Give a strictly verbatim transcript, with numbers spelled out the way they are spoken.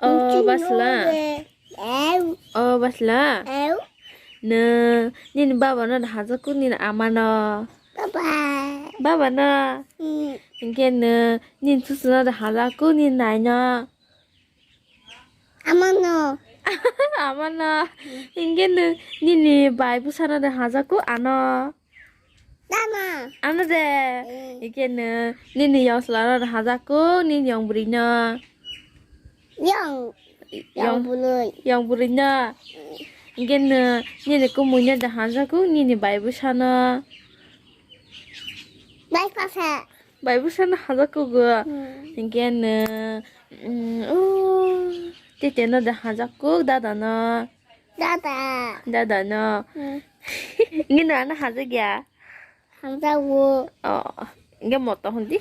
O basla. O basla. Nwng nini baba no da hajak kuk nini ama no. Baba. Baba no. Hinkhe nwng nini chuchuna da hajak kuk nini nai no. Ama no. Ama no. Hinkhe nwng nini bai bwsano da hajak kuk ano. Tama. Ano de. Hinkhe nwng nini yosla no da hajak kuk nini yong bwrwi no. Yong. Yong bwrwi. Yong bwrwi no. Hinkhe nwng nini kumui no da hajak kuk nini bai bwsano. Bai bwsa. Bai bwsano hajak kuk go. Hinkhe nwng, mm, o, tete no da hajak kuk dada no. Dada. Dada no. Nini ano hajak ya? Hajak o. O, hinkhe moto hwn di.